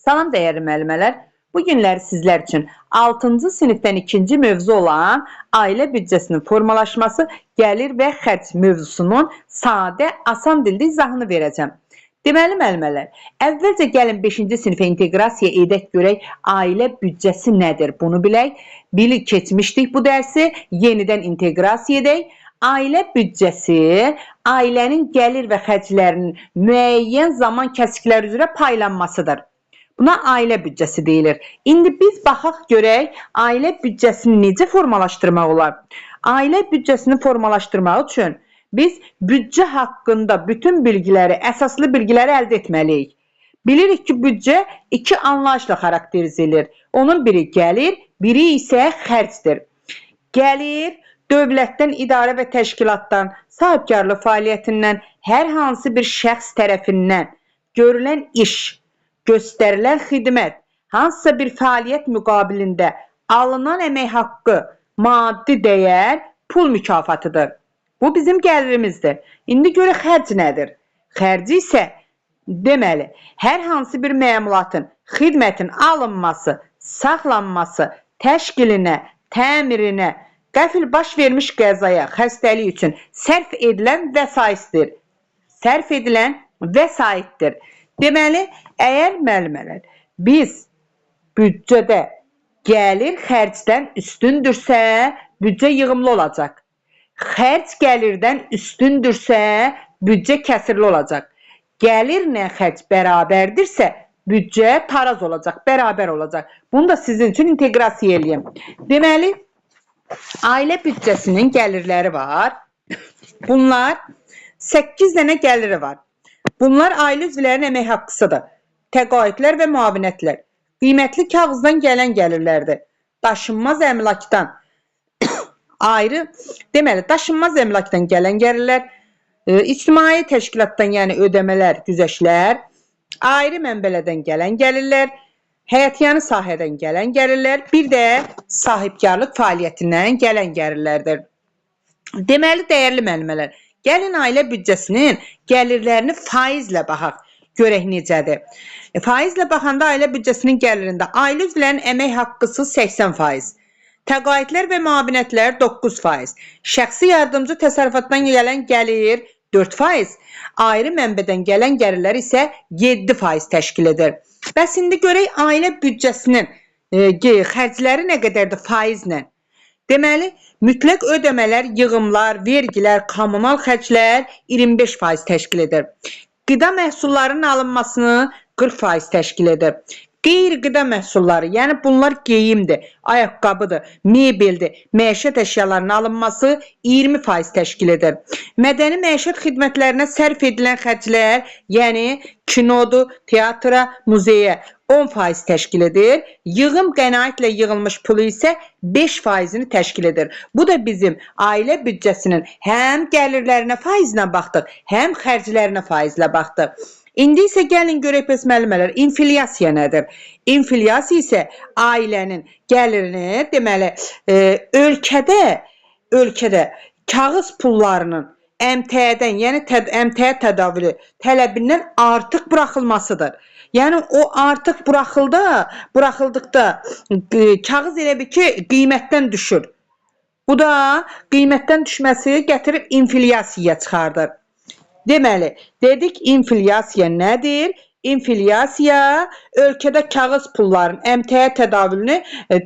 Salam dəyərli müəllimələr. Bu günləri sizlər üçün 6-cı sinifdən 2-ci mövzu olan ailə büdcəsinin formalaşması, gəlir və xərc mövzusunun sadə, asan dildə izahını verəcəm. Deməli müəllimələr, əvvəlcə gəlin 5-ci sinifə inteqrasiya edək görək ailə büdcəsi nədir? Bunu bilək. Bilik keçmişdik bu dərsi, yenidən inteqrasiya edək. Ailə büdcəsi ailənin gəlir və xərclərinin müəyyən zaman kəsikləri üzrə paylanmasıdır. Buna ailə büdcəsi deyilir. İndi biz baxaq görək ailə büdcəsini necə formalaşdırmaq olar? Ailə büdcəsini formalaşdırmaq üçün biz büdcə haqqında bütün bilgiləri, əsaslı bilgiləri əldə etməliyik. Bilirik ki, büdcə iki anlayışla xarakterizə edilir. Onun biri gəlir, biri isə xərcdir. Gəlir dövlətdən, idarə və təşkilatdan, sahibkarlıq fəaliyyətindən hər hansı bir şəxs tərəfindən görülən iş, göstərilən xidmət, hansısa bir fəaliyyət müqabilində alınan əmək haqqı, maddi dəyər, pul mükafatıdır. Bu bizim gəlirimizdir. İndi görək xərc nədir? Xərci isə deməli, hər hansı bir məmulatın, xidmətin alınması, saxlanması, təşkilinə, təmirinə, qəfil baş vermiş qəzaya, xəstəlik üçün sərf edilən vəsaitdir. Sərf edilən vəsaitdir. Deməli, əgər müəllimələr, biz büdcədə gəlir xərcdən üstündürsə, büdcə yığımlı olacaq. Xərc gəlirdən üstündürsə, büdcə kəsirli olacaq. Gəlirlə xərc bərabərdirsə, büdcə taraz olacaq, bərabər olacaq. Bunu da sizin üçün inteqrasiya eləyim. Deməli, ailə büdcəsinin gəlirləri var. Bunlar 8 dənə gəliri var. Bunlar ailə üzvlərinin əmək haqqısıdır. Təqaüdlər və müavinətlər. Qiymətli kağızdan gələn gəlirlərdir. Daşınmaz əmlakdan ayrı, deməli, daşınmaz əmlakdan gələn gəlirlər, ictimai təşkilatdan, yəni ödəmələr, güzəştlər, ayrı mənbələrdən gələn gəlirlər, həyətyanı sahədən gələn gəlirlər, bir də sahibkarlıq fəaliyyətindən gələn gəlirlərdir. Deməli, dəyərli müəllimələr, gəlin ailə büdcəsinin gəlirlərini faizlə baxaq, görək necədir. Faizlə baxanda ailə büdcəsinin gəlirində ailə üzvlərinin əmək haqqısı 80%, təqaüdlər və müavinətlər 9%, şəxsi yardımcı təsərrüfatdan gələn gəlir 4%, ayrı mənbədən gələn gəlirlər isə 7% təşkil edir. Bəs indi görək ailə büdcəsinin xərcləri nə qədərdir faizlə? Deməli, mütləq ödəmələr, yığımlar, vergilər, kommunal xərclər 25% təşkil edir. Qida məhsullarının alınmasını 40% təşkil edir. Qeyri-qida məhsulları, yəni bunlar geyimdir, ayaqqabıdır, mebeldir, məişət əşyalarının alınması 20% təşkil edir. Mədəni məişət xidmətlərinə sərf edilən xərclər, yəni kinodur, teatra, muzeyə 10% təşkil edir. Yığım qənaətlə yığılmış pulu isə 5%-ni təşkil edir. Bu da bizim ailə büdcəsinin həm gəlirlərinə faizlə baxdıq, həm xərclərinə faizlə baxdıq. İndi isə gəlin görək bəs müəllimələr, inflyasiya nədir? İnflyasiya isə ailənin gəlirini, deməli, ölkədə kağız pullarının əmtəədən, yəni əmtəə tədavülü tələbindən artıq buraxılmasıdır. Yəni o artıq buraxıldıqda kağız elə bil ki, qiymətdən düşür. Bu da qiymətdən düşməsi gətirib inflyasiyaya çıxardır. Deməli, dedik inflyasiya nədir? İnflyasiya ölkədə kağız pulların əmtəə tədavülünü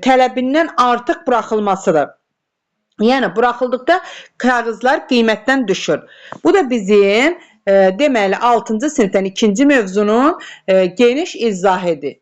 tələbindən artıq buraxılmasıdır. Yəni buraxıldıqda kağızlar qiymətdən düşür. Bu da bizim deməli 6-cı sinifdən 2-ci mövzunun geniş izahıdır.